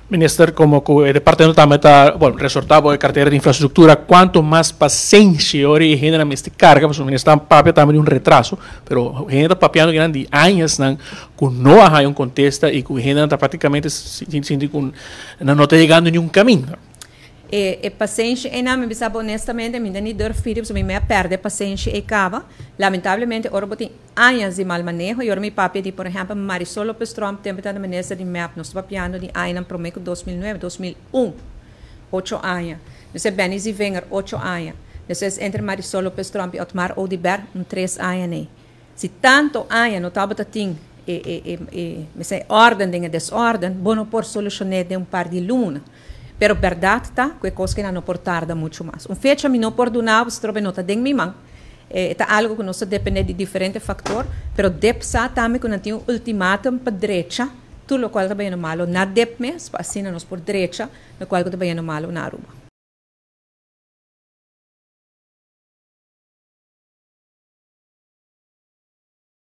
Minister, como cu e departamento tambe ta, bon, resorta bo e cartera di infrastructura, cuanto mas pasenshi ora e hendenan mester carga? Pasobra minister ta papia tambe di un retraso, pero hende ta papiando kinan di añasnan cu no a haya un contesta y cu hendenan ta practicamente sinti cu nan no ta yegando niun caminda. E pasenshi einan, mi bisa bo honestamente, mi ta ni durf pidi pasobra mi a perde pasenshi ei caba. Lamentablemente ora bo tin añas di mal maneho y ora mi papia di, por ehempel, Marisol Lopez Tromp tempo ta minister di MEP, nos ta papiando di añanan prome cu 2009, 2001, 8 aña. Despues Benny Zievinger, 8 aña. Despues entre Marisol Lopez Tromp y Otmar Oduber, un 3 aña nee. Si tanto aña no tabata tin e orden den desorden, bo no por soluciona den un par di luna. Pero berdad ta cu e cos cu no por tarda mucho mas. Un fecha mi no por duna, bo no ta den mi man. Ta algo cu nos ta depende di diferente factor, pero DIP sa tambe cu tin un ultimatum pa drecha, tur loke ta bayendo malo na DIP mes, pa asina nos por drecha, loke ta bayendo malo na Aruba.